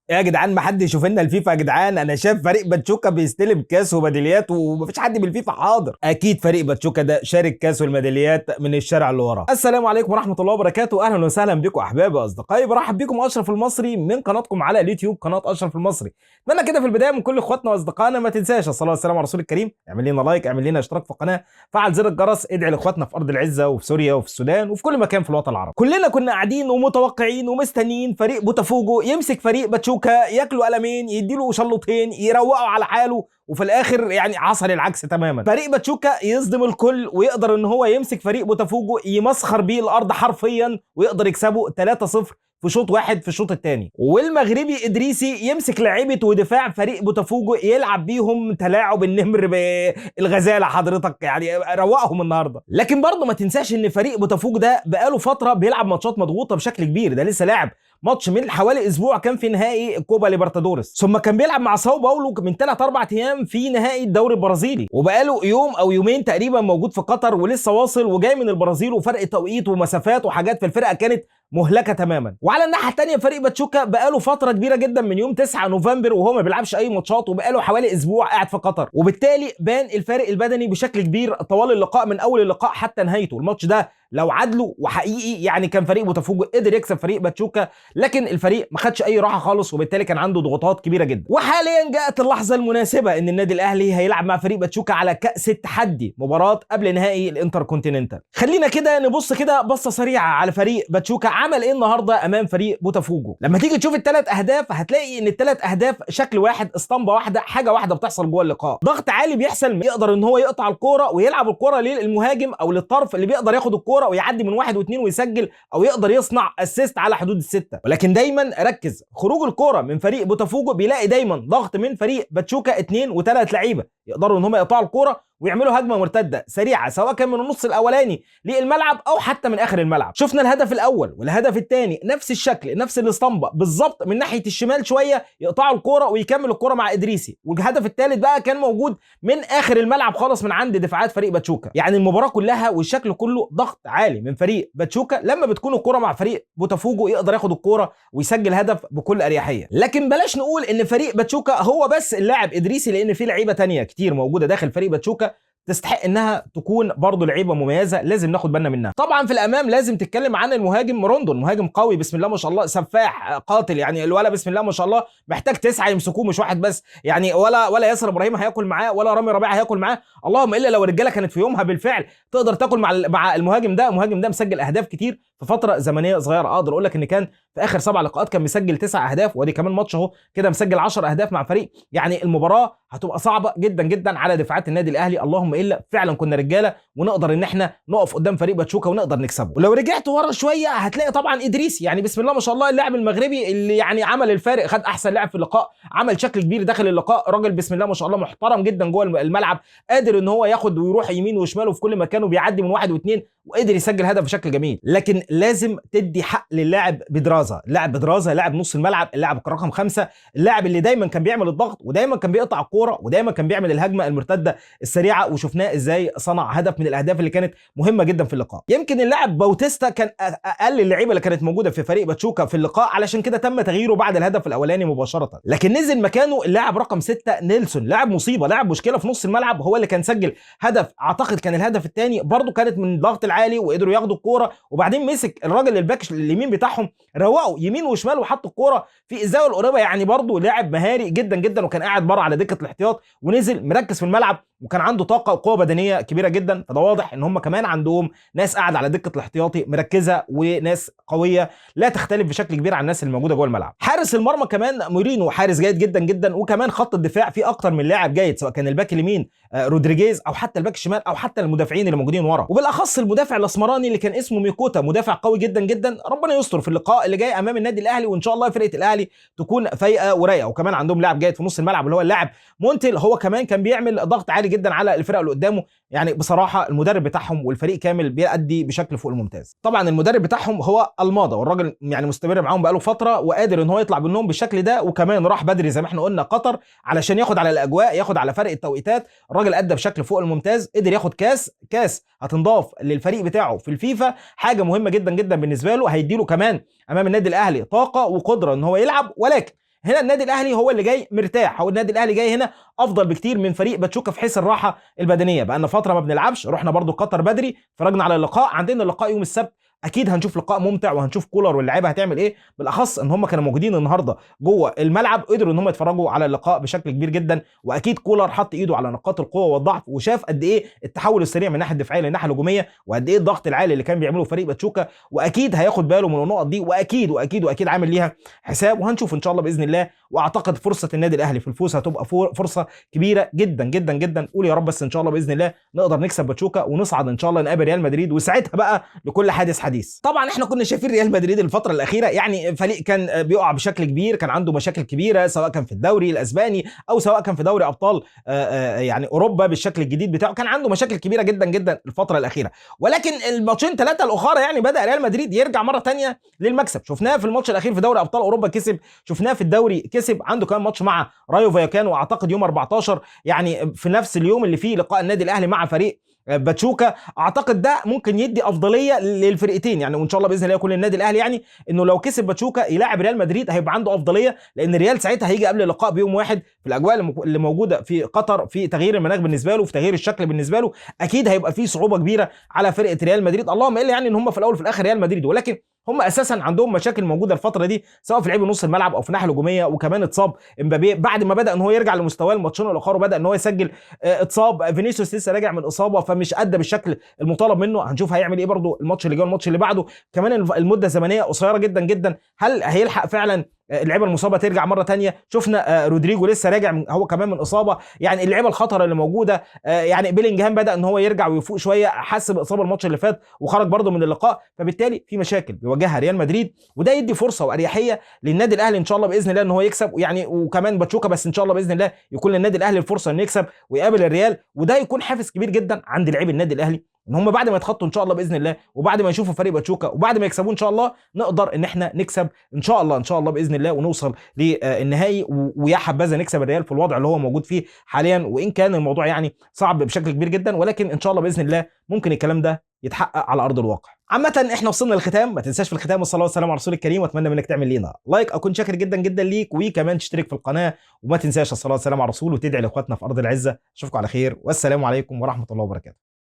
يا جدعان ما حد يشوف لنا الفيفا يا جدعان. انا شايف فريق باتشوكا بيستلم كاس وميداليات ومفيش حد من الفيفا حاضر. اكيد فريق باتشوكا ده شارك كاس والميداليات من الشارع اللي وراه. السلام عليكم ورحمة الله وبركاته، اهلا وسهلا بكم احبابي واصدقائي. برحب بكم اشرف المصري من قناتكم على اليوتيوب، قناة اشرف المصري. اتمنى كده في البداية من كل اخواتنا واصدقائنا ما تنساش الصلاة والسلام على رسول الكريم، اعمل لنا like، اعمل لنا اشتراك في القناة، فعل زر الجرس، ادعي لاخواتنا في ارض العزة وفي سوريا وفي السودان وفي كل مكان في الوطن العربي. كلنا كنا قاعدين ومتوقعين ومستنيين فريق بوتافوجو يمسك فريق باتشوكا، ياكلوا قلمين، يديله شلوطين، يروقوا على حاله، وفي الاخر يعني حصل العكس تماما. فريق باتشوكا يصدم الكل ويقدر ان هو يمسك فريق بوتافوجو، يمسخر بيه الارض حرفيا ويقدر يكسبه 3-0 في شوط واحد في الشوط الثاني. والمغربي ادريسي يمسك لعيبة ودفاع فريق بوتافوجو يلعب بيهم تلاعب النمر بالغزاله حضرتك، يعني روقهم النهارده. لكن برضه ما تنساش ان فريق بوتافوجو ده بقاله فترة بيلعب ماتشات مضغوطه بشكل كبير. ده لسه لاعب ماتش من حوالي اسبوع كان في نهائي كوبا ليبرتادوريس، ثم كان بيلعب مع ساو باولو من 3 4 ايام في نهائي الدوري البرازيلي، وبقاله يوم او يومين تقريبا موجود في قطر ولسه واصل وجاي من البرازيل، وفرق توقيت ومسافات وحاجات في الفرقة كانت مهلكه تماما. وعلى الناحية الثانية فريق باتشوكا بقاله فترة كبيرة جدا من يوم 9 نوفمبر وهو ما بيلعبش اي ماتشات، وبقاله حوالي اسبوع قاعد في قطر، وبالتالي بان الفارق البدني بشكل كبير طوال اللقاء من اول اللقاء حتى نهايته. الماتش ده لو عدله وحقيقي يعني كان فريق بوتافوجو قدر يكسب فريق باتشوكا، لكن الفريق ما خدش اي راحة خالص، وبالتالي كان عنده ضغوطات كبيرة جدا. وحاليا جاءت اللحظة المناسبة ان النادي الاهلي هيلعب مع فريق باتشوكا على كاس التحدي، مباراة قبل نهائي الانتركونتيننتال. خلينا كده نبص كده بصة سريعة على فريق باتشوكا عمل ايه النهارده امام فريق بوتافوجو. لما تيجي تشوف الثلاث اهداف هتلاقي ان الثلاث اهداف شكل واحد، اسطمبه واحدة، حاجة واحدة بتحصل جوه اللقاء. ضغط عالي بيحصل، يقدر ان هو يقطع الكورة ويلعب الكورة للمهاجم او للطرف اللي بيقدر ياخد الكورة ويعدي من واحد واثنين ويسجل، او يقدر يصنع assist على حدود الستة. ولكن دايما ركز، خروج الكورة من فريق بوتافوجو بيلاقي دايما ضغط من فريق باتشوكا، 2 و3 لعيبة يقدروا ان هم يقطعوا الكورة ويعملوا هجمة مرتدة سريعة، سواء كان من النص الاولاني للملعب او حتى من اخر الملعب. شفنا الهدف الاول والهدف الثاني نفس الشكل، نفس الاسطمبه بالظبط، من ناحية الشمال شوية يقطعوا الكورة ويكمل الكورة مع ادريسي. والهدف الثالث بقى كان موجود من اخر الملعب خالص من عند دفاعات فريق باتشوكا. يعني المباراة كلها والشكل كله ضغط عالي من فريق باتشوكا، لما بتكون الكورة مع فريق بوتافوجو يقدر ياخد الكورة ويسجل هدف بكل اريحية. لكن بلاش نقول ان فريق باتشوكا هو بس اللاعب ادريسي، لان في لعيبة ثانية كتير موجودة داخل فريق باتشوكا تستحق انها تكون برضه لعيبة مميزة لازم ناخد بالنا منها. طبعا في الامام لازم تتكلم عن المهاجم روندون، مهاجم قوي بسم الله ما شاء الله، سفاح قاتل، يعني الولا بسم الله ما شاء الله محتاج 9 يمسكوه مش واحد بس، يعني ولا ياسر ابراهيم هياكل معاه ولا رامي ربيعة هياكل معاه، اللهم الا لو الرجالة كانت في يومها بالفعل تقدر تاكل مع المهاجم ده. المهاجم ده مسجل اهداف كتير في فترة زمنية صغيرة، اقدر اقول لك ان كان في اخر 7 لقاءات كان مسجل 9 اهداف، وادي كمان ماتش اهو كده مسجل 10 اهداف مع فريق. يعني المباراة هتبقى صعبة جدا جدا على دفاعات النادي الاهلي، اللهم الا فعلا كنا رجاله ونقدر ان احنا نقف قدام فريق باتشوكا ونقدر نكسبه. ولو رجعت ورا شوية هتلاقي طبعا ادريس، يعني بسم الله ما شاء الله اللاعب المغربي اللي يعني عمل الفارق، خد احسن لاعب في اللقاء، عمل شكل كبير داخل اللقاء، راجل بسم الله ما شاء الله محترم جدا جوه الملعب، قادر ان هو ياخد ويروح يمين وشمال وفي كل مكان، وبيعدي من واحد واثنين وقدر يسجل هدف بشكل جميل. لكن لازم تدي حق للاعب بدرازا، اللاعب بدرازا لاعب نص الملعب، اللاعب رقم 5، اللاعب اللي دايما كان بيعمل الضغط ودايما كان بيقطع الكورة ودايما كان بيعمل الهجمة المرتدة السريعة، وشفناه ازاي صنع هدف من الاهداف اللي كانت مهمة جدا في اللقاء. يمكن اللاعب باوتيستا كان اقل اللعيبة اللي كانت موجودة في فريق باتشوكا في اللقاء، علشان كده تم تغييره بعد الهدف الاولاني مباشرة، لكن نزل مكانه اللاعب رقم 6 نيلسون، لاعب مصيبة، لاعب مشكلة في نص الملعب، هو اللي كان سجل هدف، اعتقد كان الهدف الثاني برده كانت من الضغط العالي وقدروا ياخدوا الكورة، وبعدين مسك الراجل الباك اليمين بتاعهم روقوا يمين وشمال وحط الكورة في الزاوية القريبة. يعني برده لاعب مهاري جدا جدا، وكان قاعد بره على دكه الاحتياط ونزل مركز في الملعب، وكان عنده طاقة وقوه بدنية كبيرة جدا. فده واضح ان هم كمان عندهم ناس قاعدة على دكه الاحتياطي مركزه وناس قوية لا تختلف بشكل كبير عن الناس اللي موجودة جوه الملعب. حارس المرمى كمان مورينو حارس جيد جدا جدا، وكمان خط الدفاع فيه اكتر من لاعب جيد، سواء كان الباك اليمين رودريجيز او حتى الباك الشمال او حتى المدافعين اللي موجودين ورا، وبالاخص المدافع الاسمراني اللي كان اسمه ميكوتا، مدافع قوي جدا جدا. ربنا يستر في اللقاء اللي جاي امام النادي الاهلي، وان شاء الله فرقه الاهلي تكون فايقه ورايقه. وكمان عندهم لاعب جيد في نص الملعب اللي هو اللاعب مونتيل، هو كمان كان بيعمل ضغط عالي جدا على الفرقة اللي قدامه. يعني بصراحة المدرب بتاعهم والفريق كامل بيأدي بشكل فوق الممتاز. طبعا المدرب بتاعهم هو الماضه، والراجل يعني مستمر معاهم بقاله فترة وقادر ان هو يطلع منهم بالشكل ده، وكمان راح بدري زي ما احنا قلنا قطر علشان ياخد على الاجواء، ياخد على فرق التوقيتات. الراجل ادى بشكل فوق الممتاز، قدر ياخد كاس هتنضاف للفريق بتاعه في الفيفا، حاجة مهمة جدا جدا بالنسبة له، هيديله كمان امام النادي الاهلي طاقة وقدره ان هو يلعب. ولكن هنا النادي الاهلي هو اللي جاي مرتاح، هو النادي الاهلي جاي هنا افضل بكتير من فريق باتشوكا في حيث الراحة البدنية. بقى فترة ما بنلعبش، رحنا برضو قطر بدري، اتفرجنا على اللقاء، عندنا اللقاء يوم السبت، اكيد هنشوف لقاء ممتع وهنشوف كولر واللعيبة هتعمل ايه، بالاخص ان هم كانوا موجودين النهارده جوه الملعب، قدروا ان هم يتفرجوا على اللقاء بشكل كبير جدا. واكيد كولر حط ايده على نقاط القوة والضعف وشاف قد ايه التحول السريع من الناحية الدفاعية للناحيه الهجومية، وقد ايه الضغط العالي اللي كان بيعمله فريق باتشوكا، واكيد هياخد باله من النقط دي، واكيد واكيد واكيد عامل ليها حساب. وهنشوف ان شاء الله باذن الله. واعتقد فرصة النادي الاهلي في الفوز هتبقى فرصة كبيرة جدا جدا جدا. قول يا رب بس ان شاء الله باذن الله نقدر نكسب باتشوكا ونصعد ان شاء الله نقابل ريال مدريد، وساعتها بقى لكل حادث حديث. طبعا احنا كنا شايفين ريال مدريد الفترة الاخيرة يعني فريق كان بيقع بشكل كبير، كان عنده مشاكل كبيرة سواء كان في الدوري الاسباني او سواء كان في دوري ابطال يعني اوروبا بالشكل الجديد بتاعه، كان عنده مشاكل كبيرة جدا جدا الفترة الاخيرة. ولكن الماتشين ثلاثة الاخرى يعني بدا ريال مدريد يرجع مرة ثانية للمكسب، شفناه في الماتش الاخير في دوري ابطال اوروبا كسب، شفناه في الدوري كسب، عنده كمان ماتش مع رايو فايكانو واعتقد يوم 14 يعني في نفس اليوم اللي فيه لقاء النادي الاهلي مع فريق باتشوكا. اعتقد ده ممكن يدي افضلية للفرقتين يعني، وان شاء الله باذن الله يكون للنادي الاهلي، يعني انه لو كسب باتشوكا يلاعب ريال مدريد هيبقى عنده افضلية، لان ريال ساعتها هيجي قبل اللقاء بيوم واحد في الاجواء اللي موجودة في قطر، في تغيير المناخ بالنسبة له، في تغيير الشكل بالنسبة له، اكيد هيبقى في صعوبة كبيرة على فرقه ريال مدريد. اللهم الا يعني ان هم في الاول وفي الاخر ريال مدريد، ولكن هم اساسا عندهم مشاكل موجودة الفترة دي سواء في لعيب نص الملعب او في الناحية الهجومية، وكمان اتصاب امبابي بعد ما بدا ان هو يرجع لمستواه الماتشين الاخر وبدا ان هو يسجل، اتصاب فينيسيوس لسه راجع من اصابه فمش ادى بالشكل المطالب منه، هنشوف هيعمل ايه برده الماتش اللي جاي والماتش اللي بعده. كمان المدة الزمنية قصيرة جدا جدا، هل هيلحق فعلا اللعيبة المصابة ترجع مرة تانية؟ شفنا رودريجو لسه راجع هو كمان من اصابه، يعني اللعيبة الخطرة اللي موجودة، يعني بيلينجهام بدا ان هو يرجع ويفوق شوية، حس باصابة الماتش اللي فات وخرج برده من اللقاء، فبالتالي في مشاكل بيواجهها ريال مدريد، وده يدي فرصة واريحيه للنادي الاهلي ان شاء الله باذن الله ان هو يكسب، يعني وكمان باتشوكا، بس ان شاء الله باذن الله يكون للنادي الاهلي الفرصة انه يكسب ويقابل الريال، وده يكون حافز كبير جدا عند لعيب النادي الاهلي ان هم بعد ما يتخطوا ان شاء الله باذن الله، وبعد ما يشوفوا فريق باتشوكا وبعد ما يكسبوه ان شاء الله، نقدر ان احنا نكسب ان شاء الله ان شاء الله باذن الله ونوصل للنهائي، ويا حبذا نكسب الريال في الوضع اللي هو موجود فيه حاليا، وان كان الموضوع يعني صعب بشكل كبير جدا، ولكن ان شاء الله باذن الله ممكن الكلام ده يتحقق على ارض الواقع. عامة احنا وصلنا للختام، ما تنساش في الختام والصلاة والسلام على رسول الكريم، واتمنى منك تعمل لينا like، اكون شاكر جدا جدا ليك، وكمان تشترك في القناة، وما تنساش الصلاة والسلام على الرسول، وتدعي لاخواتنا في ارض العزة. اشوفكم على خير، والسلام عليكم ورحمة الله وبركاته.